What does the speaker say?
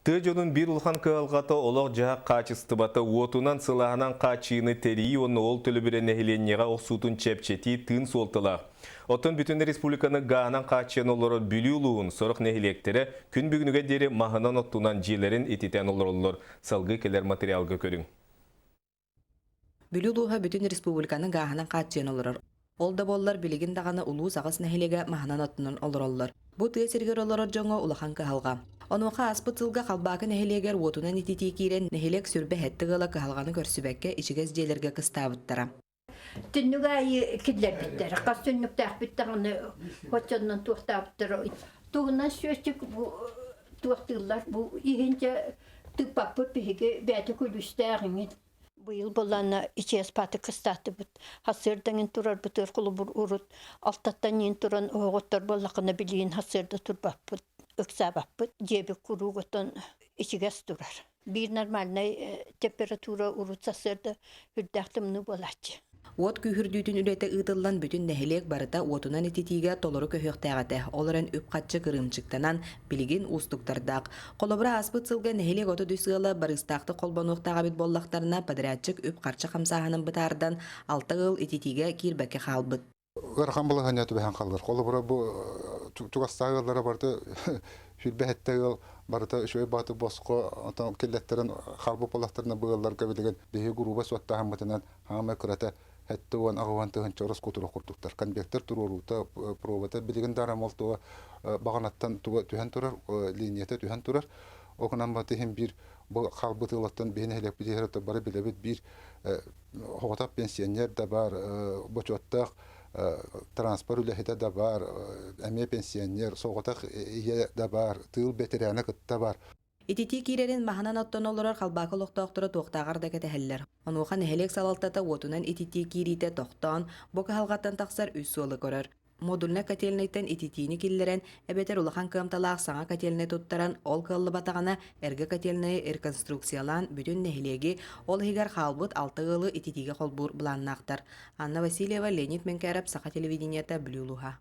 Тыа дьонун биир улахан кыһалҕата олох-дьаһах хаачыстыбата, уотунан, сылааһынан хааччыйыыны тэрийии уонна ол төлөбүрэ нэһилиэнньэҕэ охсуутун чэпчэтии тыын суолталаах. Оттон бүтүн республиканы гааһынан хааччыйан олорор Бүлүү улууһун сорох нэһилиэктэрэ күн бүгүнүгэ диэри маһынан-оттунан дьиэлэрин ититэн олороллор. Салгыы кэлэр материалга көрүҥ. Бүлүү улууһа бүтүн республиканы гааһынан хааччыйан олорор. Ол да буоллар билигин даҕаны улуус аҕыс нэһилиэгэ маһынан оттунан олороллор. Бу тыа сиригэр олорор дьоҥҥо улахан кыһалҕа. Онуоха ааспыт сылга Халбаакы нэһилиэгэр уотунан ититии киирэн, нэһилиэк сүрбэ сэттэ ыала кыһалҕаны көрсүбэккэ ичигэс дьиэлэргэ кыстаабыттара. Түннүк аайы киллэрбиттэр. Хас түннүктээхпит даҕаны оччоннон туохтаабыттара. Тугунан сүөччүк бу туохтууллар бу иһинчэ тыыппаппыт биһиги бэйэтэ күлүүстээх иҥин. Быйыл буоллаана ичиэс пааты кыстаатыбыт. Хасыардаҥын турарбытыгар холобур урут алтаттан иин туран оһоҕоттор буоллахына билигин хасыарда турбаппыт, ыксаабаппыт. Дьиэбит куруук оттон ичигэс турар. Биир нормальнай температура урут сарсыарда үрдээх тымныы буолааччы. Уот күүһүрдүүтүн үлэтэ ыытыллан бүтүн нэһилиэк барыта уотунан ититиигэ толору көһүөхтээх этэ. Ол эрэн үп-харчы кырыымчыктанан, билигин уустуктардаах. Холобура, ааспыт сылга нэһилиэк 33 ыала барыыстаахтык холбонуохтаах эбит буоллахтарына, подрядчик үп-харчы хамсааһынын бытаардан, алта ыал ититиигэ киирбэккэ хаалбыт. Ыарахан балаһыанньа түбэһэн хаалар. Холобура, бу чугастааҕы ыаллара барыта сүүрбэ ыал барыта үчүгэй бааты босхо онтон киллэттэрэн хаалбыт буоллахтарына бу ыалларга билигин биһиги грубо суоттааһыммытынан хаамай кырата 70-80 тыһыынча ороскуотура курдуктар. Конвектор туруоруута, провода билигин да ол туга баҕанаттан туга түһэн турар, линията түһэн турар. Ол гынан бу иһин биир бу хаалбыт ыаллартан биһи нэһилиэкпит бары билэбит биир Оҕотох пенсионер да баар, бочуоттаах транспорт үлэһитэ да баар, эмиэ пенсионер, соҕотох ийэ да баар, тыыл бэтэрээнэ кытта баар. Ититии киирэрин маһынан оттон олорор Халбаакы олохтоохторо туохтааҕар да кэтэһэллэр. Онуоха нэһилиэк салалтата уотунан ититии киириитэ тохтоон, бу кыһалҕаттан тахсар үс суолу көрөр. Модульнай котельнайтан ититиини киллэрэн, эбэтэр улахан кыамталаах саҥа котельнай туттаран, ол кыаллыбатаҕына, эргэ котельнайы реконструкциялаан бүтүн нэһилиэги, ол иһигэр хаалбыт алта ыалы ититиигэ холбуур былааннаахтар. Анна Васильева, Леонид Менкяров, Саха телевидениета, Бүлүү улууһа.